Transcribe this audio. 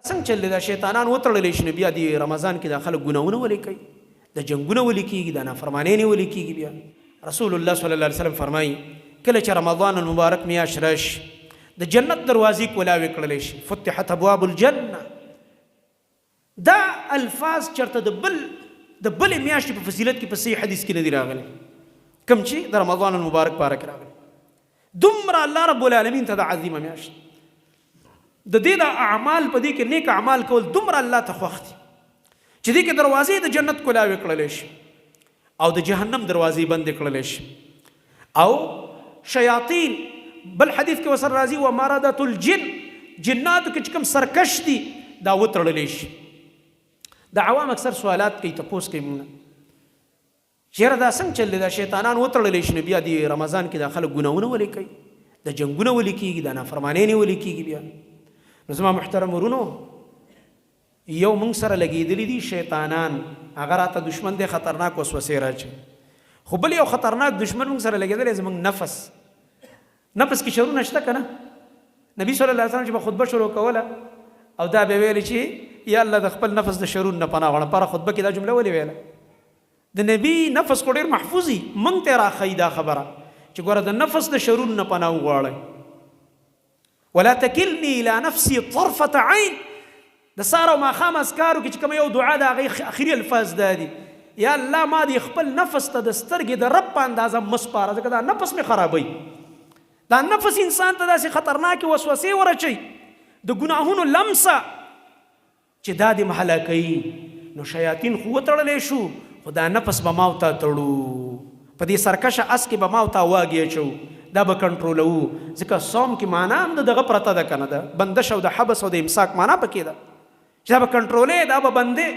څنګه چل دی؟ دا شیطانان وتړل شي، نو بیا دی رمضان کې دا خلک ګناهونه ولې کوي؟ د جنگونه ولې کیږي؟ د نافرمانۍ نه ولې کیږي؟ بیا رسول الله صلی الله علیه وسلم فرمایي، کله چې رمضان المبارک میاشت راشي، د جنت دروازې کولاوې کړل شي، فتحت ابواب الجنه. دا الفاظ چرته د بل د بلې میاشتې په فضیلت کې په صحیح حدیث کې نه دي راغلي، کوم چې د رمضان المبارک په اړه کې راغلي. دومره الله رب العالمین ته د عظیمه میاشت د دې د اعمال، په دې کې نیک اعمال کول دومره الله ته خوښ دي چې دې کې دروازې د جنت کولاوې کړل شي او د جهنم دروازې بندې کړل شي او شیاطین. بل حدیث کې وسره راځي، و مرضت الجن، جناتو کې چې کوم سرکش دي دا وتړل شي. د عوام اکثر سوالات کوي، تپوس کوي مونږ، چیرې دا څنګه چل دی؟ دا شیطانان وتړل شي، نو بیا دی رمضان کې دا خلک ګناهونه ولې کوي؟ د جنگونه ولې کیږي؟ د نافرمانۍ نه ولې کیږي؟ بیا نو زما محترم ورونو، یو مونږ سره لګېدلي دي شیطانان، هغه راته دشمن دی، خطرناک وسوسې راچي. خو بل یو خطرناک دشمن مونږ سره لګېدلی زمونږ نفس. نفس کې شرونه شته که نه؟ نبی صلی الله علیه وسلم چې به خطبه شروع کوله او دا به ویل چې یا الله، د خپل نفس د شرون نه پناه غواړم. پر خطبه کې دا جمله ولې ویله؟ د نبی نفس خو ډېر محفوظي، مونږ ته راښیي دا خبره چې ګوره، د نفس د شرون نه پناه وغواړئ. ولا تکلني الى نفسي طرفة عین. د سهار او ماښام اذکارو کې چې کوم یو دعا ده، هغې اخري الفاظ دا دي: یا الله، ما دې خپل نفس ته د سترګې د رب په اندازه مه سپاره، ځکه دا نفس مې خرابوي. دا نفس انسان ته داسې خطرناکې وسوسې ورچوي، د ګناهونو لمسه چې دا دې هلاکوي. نو شیاطین خو وتړلی شو، خو دا نفس به ما او تا تړو. په دې سرکشه اس کې به ما او تا واګي اچو، دا به کنټرولوو، ځکه صوم کې معنا هم د دغه پرته ده که نه؟ ده بندش او د حبس او د امساک معنا پکې ده چې دا به کنټرولې، دا به بندې.